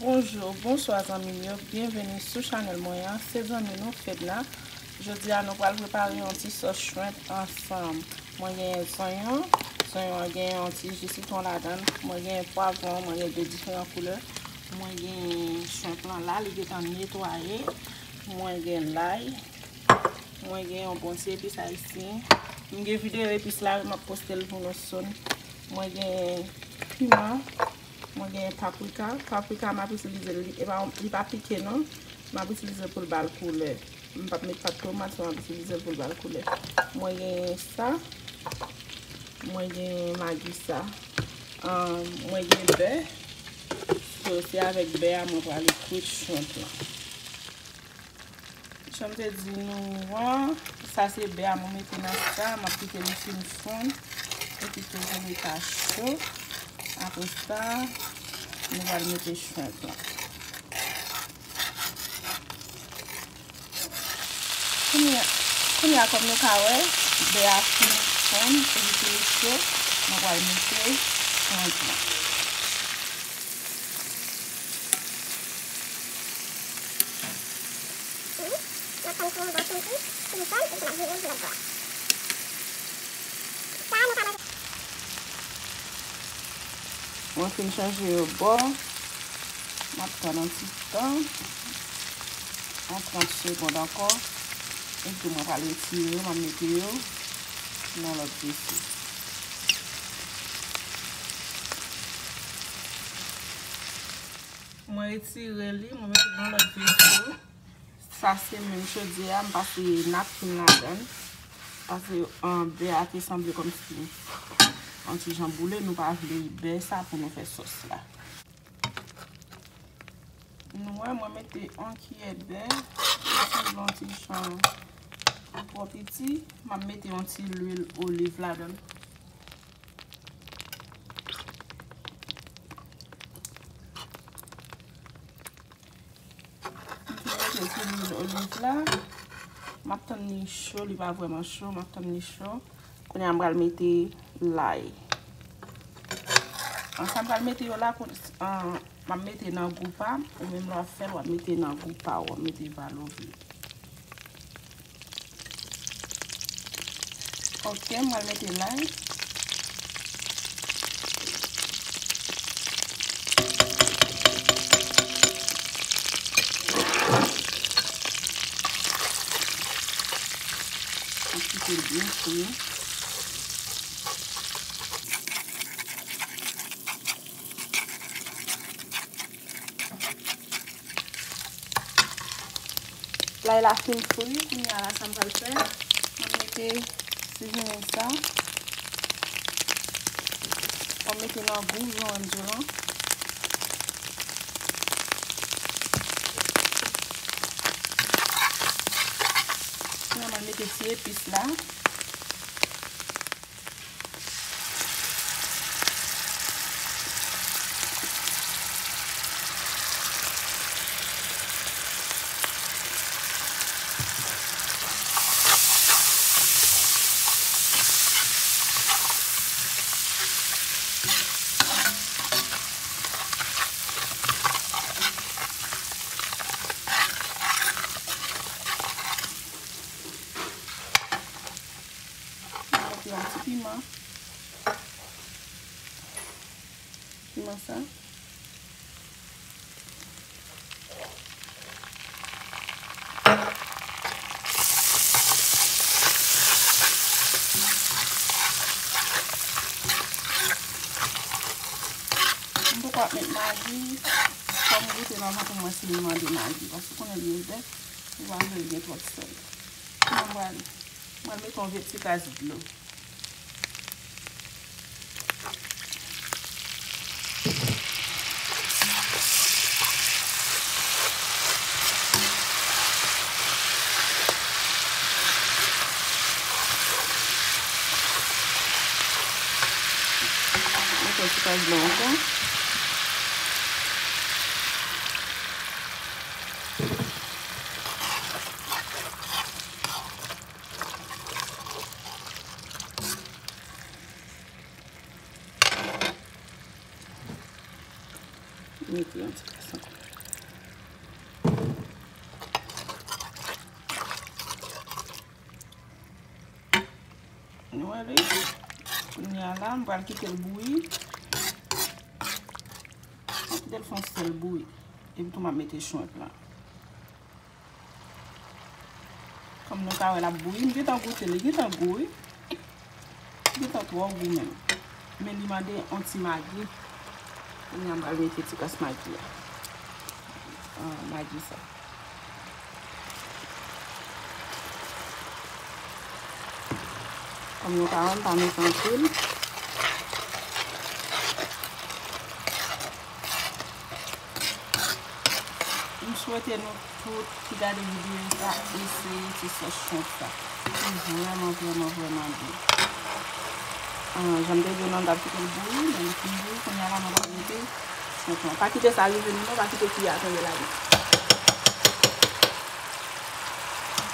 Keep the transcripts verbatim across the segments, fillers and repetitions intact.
Bonjou, bonswa zanmi m yo, byenveni sou chanèl mwen an, se zanmi nou Fedna. Jodi a nou pral prepare yon ti sòs shrimp ansanm. Mwen gen zonyon, zonyon an gen yon ti ji sitwon ladan l, mwen gen pwavwon, mwen gen de diferan koulè, mwen gen shrimp lan la, li gentan netwaye, mwen gen lay, mwen gen yon bon ti epis ayisyen. M gen videyo epis la, m ap poste l pou nou soon. Mwen gen piman, mwen gen paprika. Paprika m ap itilize l, li, e pa, li pa pike non. M ap itilize l pou l ba l koulè. M p ap met pat tomat, m ap itilize l pou l ba l koulè. Mwen gen sa. Mwen gen magi sa. Ahn, mwen gen bè. So, se avèk bè a mwen prale kwit shrimp lan. Jan m te di nou an, sa se bè a mwen mete nan sa, m ap kite li fin fonn, epi toujou li ka cho. Apre sa, nou pral mete shrimp lan. Kounye a, kounye a, kòm nou ka wè, bè a fin fonn, epi li cho, mwen pral mete shrimp lan. Mwen fin chanje yo bò. M ap tann yon ti tan. Yon trant segond ankò. Epi mwen pral retire yo, m ap mete yo nan lòt veso. Mwen retire li, mwen mete nan lòt veso. Sa se menm chodyè a, m pase napkin ladan l. Paske, an, bè a te sanble kòmsi yon ti jan boule, nou pa vle bè sa pou nou fè sòs la. Nou wè, mwen mete yon kiyè bè, li sanble yon ti jan twò piti, m ap mete yon ti lwil oliv ladan l. M fin mete ti lwil oliv la. M ap tann li cho, li pa vrèman cho, m ap tann li cho. Kounye a m pral mete lay. An, sa m pral mete yo la, koun-, an, m ap mete nan gou pa m, ou menm lè w ap fè l, w ap mete nan gou pa w, w ap mete pa l ou vle. Ok, m pral mete lay. Mwen kite l byen fri. Lay la fin fri, kounye a la sa m pral fè, mwen mete sizinin sa. Mwen mete nan gou, jan w wè m di w lan. Kounye a mwen mete ti epis la. Mwen mete yon ti piman. Piman sa. M poko ap met magi. Fò m goute nan jan pou m wè si li mande magi. Paske konnen li ouvè, ou pa vle l gen twòp sèl. Mwen pral, mwen mete yon vye ti kras dlo. Mete yon ti kras dlo ankò. Mete yon ti kras ankò. Nou wè li. Kounye a la, m pral kite l bouyi. M kite l fè yon sèl bouyi. Epi tou m ap mete shrimp lan. Kòm nou ka wè l ap bouyi, m gentan goute li, li gentan gou wi. Li gentan twò gou menm. Men li mande yon ti magi. Kounye a m pral mete ti kras magi a. Ah, magi sa. Kòm nou ka wè, m pa mete anpil. M swete nou tout ki gade videyo sa eseye ti sòs shrimp sa. Li vrèman, vrèman, vrèman bon. Ah, jan m te di w nan, m t ap kite l bouyi, men li fin bouyi. Kounye a la, mwen pral mete shrimp lan. Pa kite sa rive nou non, pa kite kiyè a tonbe ladan.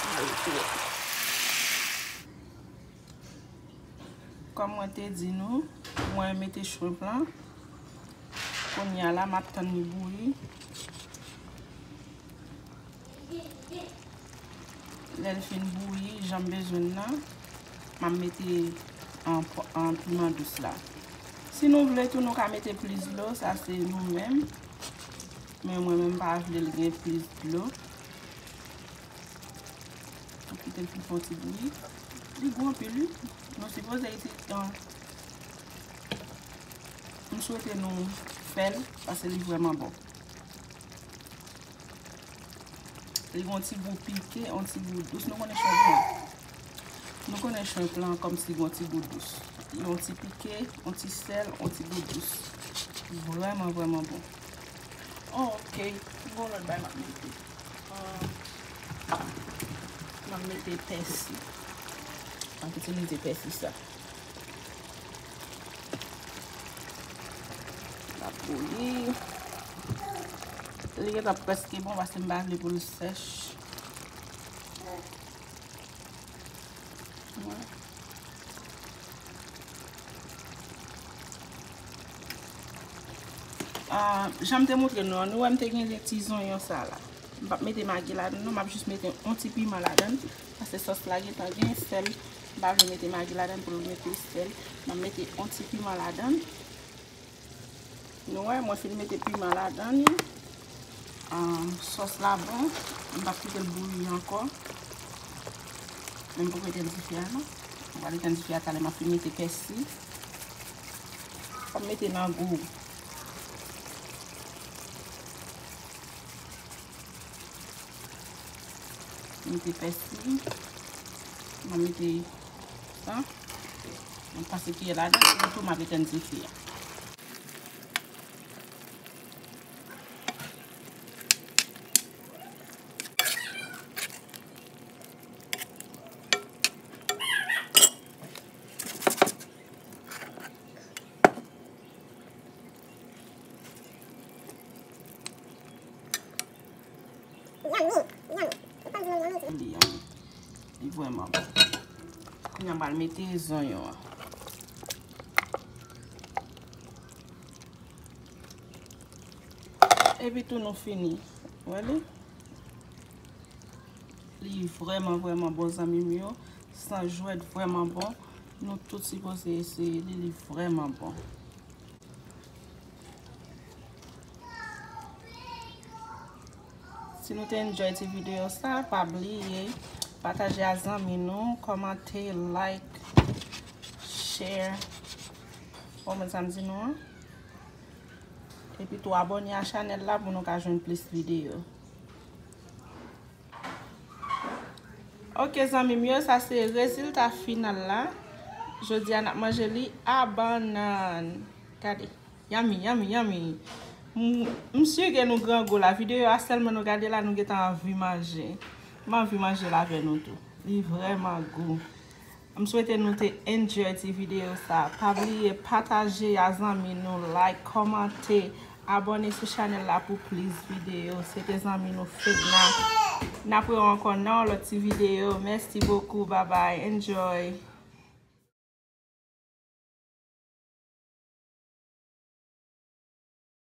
Mwen retire. Kòm mwen te di nou, mwen mete shrimp lan. Kounye a la, m ap tann li bouyi. Lè l fin bouyi, jan m bezwen l nan, m ap mete an, an piman dous la. Si nou vle tou, nou ka mete plis dlo, sa se nou menm. Men mwen menm, m pa vle l gen plis dlo. Mwen kite l fin fè yon ti bouyi. Li gou anpil, wi. Nou sipoze iti, an, m swete nou fè l, paske li vrèman bon. Li gen yon ti gou pike, yon ti gou dous. Nou konnen shrimp lan. Nou konnen shrimp lan kòmsi gen yon ti gou dous. Yon ti pike, yon ti sèl, yon ti gou dous. Vrèman, vrèman bon. Oh, ok. Gon lòt bagay m ap mete. Ah, m ap mete pèsi. M ap itilize pèsi sa. L ap bouyi. Li gentan prèske bon paske m pa vle pou l sèch. Wè. Ah, jan m te montre nou an, nou wè m te gen ti zonyon sa la. M p ap mete magi ladan l non, m ap jis mete yon ti piman ladan l, paske sòs la gentan gen sèl. M pa vle mete magi ladan l pou l gen plis sèl. M ap mete yon ti piman ladan l. Nou wè, mwen fin mete piman ladan li. Ah, sòs la bon. M p ap kite l bouyi ankò. Men m poko etenn dife a non. M pral etenn dife a talè, m ap fin mete pèsi. Fò m mete nan gou. Mete pèsi. Mwen mete sa. Mwen pase kiyè ladan, epi tou m ap etenn dife a. Li vrèman bon. Kounye a m pral mete zonyon an. Epi tou nou fini. Wè li? Li vrèman, vrèman bon, zanmi m yo. San jwèt, vrèman bon. Nou tout sipoze eseye li, li vrèman bon. Si nou te enjoy ti videyo sa, pa bliye pataje a zanmi nou, kòmante, like, share. Konprann sa m di nou an? Epi tou abòne a chanèl la pou nou ka jwenn plis videyo. Ok, zanmi m yo, sa se rezilta final la. Jodi a, n ap manje li a bannann. Gade. Yummy, yummy, yummy. M, m si ke nou grangou la. Videyo a sèlman nou gade la, nou gentan anvi manje. M anvi manje l avè nou tou. Li vrèman gou. M swete nou te enjoy ti videyo sa. Pa bliye pataje a zanmi nou, like, kòmante, abòne sou chanèl la pou plis videyo. Se te zanmi nou Fedna. N ap wè w ankò nan yon lòt ti videyo. Mèsi bokou. Babay. Enjoy.